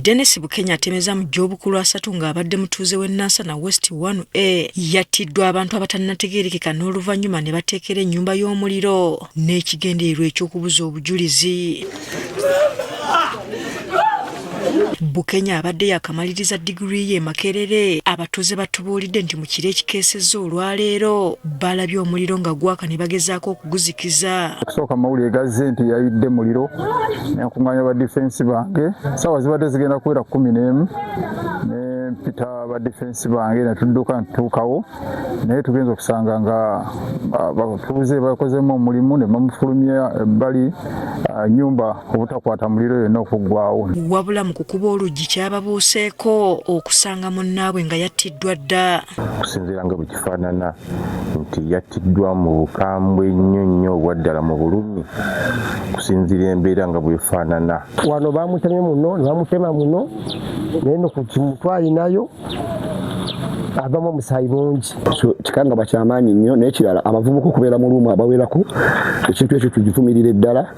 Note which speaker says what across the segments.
Speaker 1: Dennis Bukenya atemeza mu gy'obukulu asatu ng'abadde mutuuze w'e Nansana West 1A yattiddwa abantu abatannategeerekeka n'oluvannyuma ne bateekera ennyumba y'omuliro n'ekigendererwa eky'okubuza obujulizi. Bukenya abadde yakamaliriza diguli ye e Makerere. Abatuuze batubuulidde nti mu kiro ekikeesezza olwaleero balabye omuliro nga gwaka ne bagezaako okuguzikiza.
Speaker 2: Okusooka amawulire gazze nti yayidde muliro nenkunganya ba difensi bange saawa zibadde zigenda kuwera 11 ne mpita ba difensi bange ne tudduka ntuukawo naye tugenza okusanga nga batuuze bakozemu omulimu ne bamufulumya ebbali nyumba obutakwata muliro yonna okuggwawo.
Speaker 1: Wabula mu kukuba oluggi kyababuuseeko okusanga munnaabwe nga yattiddwa dda.
Speaker 3: Okusinziira nga bwe kifaanana nti yattiddwa mu bukambwe nnyo nnyo obwa ddala mu bulumi okusinziira embeera nga bw'efaanana.
Speaker 4: Wano bamutemye muno ne bamutema muno naye no ku mutwe alinayo avamu omusaayi mungi.
Speaker 5: So kikangabwa kyamaanyi nnyo. N'ekirala, abavubuka okubeera mu luumu abawerako, ekintu ekyo tugivumirire ddala.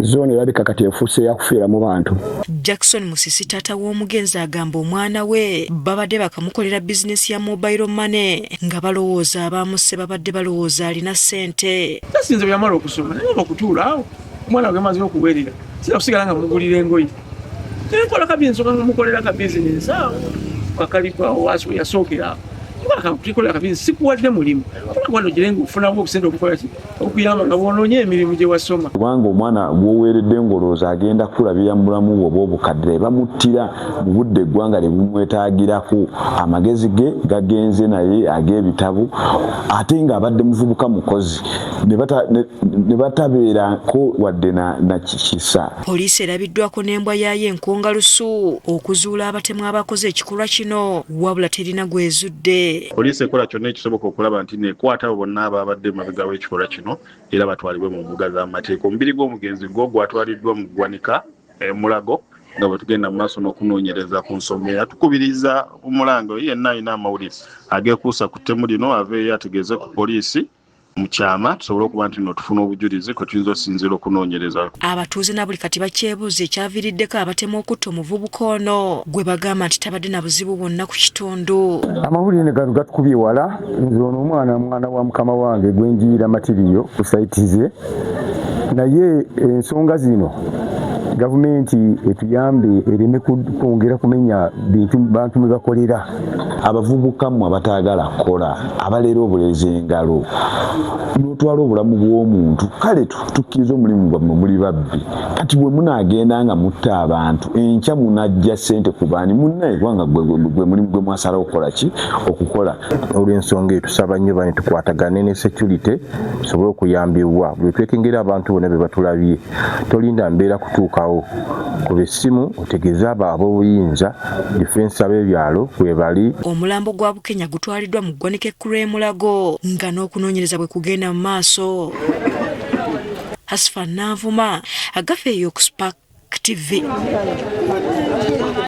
Speaker 5: Zooni erabika kati efuuse yakufiira mu bantu.
Speaker 1: Jackson Musisi taata w'omugenzi agamba omwana we babadde bakamukolera bizinesi ya mobile money nga balowooza abaamusse babadde balowooza alina ssente.
Speaker 6: Tasinze bwe yamala okusoma naye okutuula awo omwana gwe maze okuweerera sina kusigala nga mugulira engoye nenkola kabizinesi mukolera ka bizinesi awo kakaliko awo wansi we yasookera awo kakolera kabizinesi sikuwadde mulimu wano gire nga ofunamu obusente obukola ki okuyamba nga bwonoonya emirimu gye wasoma.
Speaker 7: Kubanga omwana gw'oweeredde ng'olowooza agenda kukulabirira mu bulamu bwe obw'obukadde ne bamuttira mu budde eggwanga lye bumwetaagirako. Amagezi ge gagenze naye ag'ebitabo ate ng'abadde muvubuka mukozi ne batabeerako wadde na kisa.
Speaker 1: Poliisi erabiddwako n'embwa yaayo enkongalusu okuzuula abatemu abakoze ekikolwa kino wabula terina gw'ezudde.
Speaker 8: Poliisi ekola kyonna ekisoboka okulaba nti nekwata abo bonna ababadde emabega w'ekikolwa kino era batwalibwe mu mbuga z'amateeka. Omubiri gw'omugenzi gwo gwatwaliddwa mu ggwanika e Mulago nga bwe tugenda mu maaso n'okunoonyereza ku nsonga era tukubiriza omulanga oyo yenna alina amawulire ageekuusa ku ttemu lino aveeyo ategeeze ku poliisi mu kyama tusobole okuba nti no tufuna obujulizi kwe tuyinza okusinziira okunoonyereza.
Speaker 1: Abatuuze na buli kati bakyebuuza ekyaviiriddeko abatemu okutta omuvubuka ono gwe bagamba nti tabadde na buzibu bwonna ku kitundu.
Speaker 9: Amawulire ne gano gatukubye wala. Nze ono omwana mwana wa mukama wange gwe njiira matiriyo ku sayiti ze, naye ensonga zino gavumenti etuyambe ereme kwongera kumenya bintu bantu mwe bakolera.
Speaker 7: Abavubuka mmwe abataagala kukola, abaleera obulezi engalo, n'otwala obulamu bw'omuntu, kale tukkirize omulimu gwammwe muli babbi. Kati bwe munaagenda nga mutta abantu, enkya munajja ssente ku baani? Munnaye, kubanga gwe mulimu gwe mwasalawo okukola ki? Okukola.
Speaker 3: Olw'ensonga eyo tusaba nnyo bane tukwatagane ne security tusobole okuyambibwa. Buli twekengera abantu bonna be batulabye, tolinda mbeera kutuukawo, kuba essimu otegeeze abo ab'obuyinza, difensi ab'ebyalo kwebali.
Speaker 1: Omulambo gwa Bukenya gutwaliddwa mu ggwanika ekkulu e Mulago nga n'okunoonyereza bwe kugenda mu maaso. Hasfa Nanvuma, Agafa eyo ku Spark TV.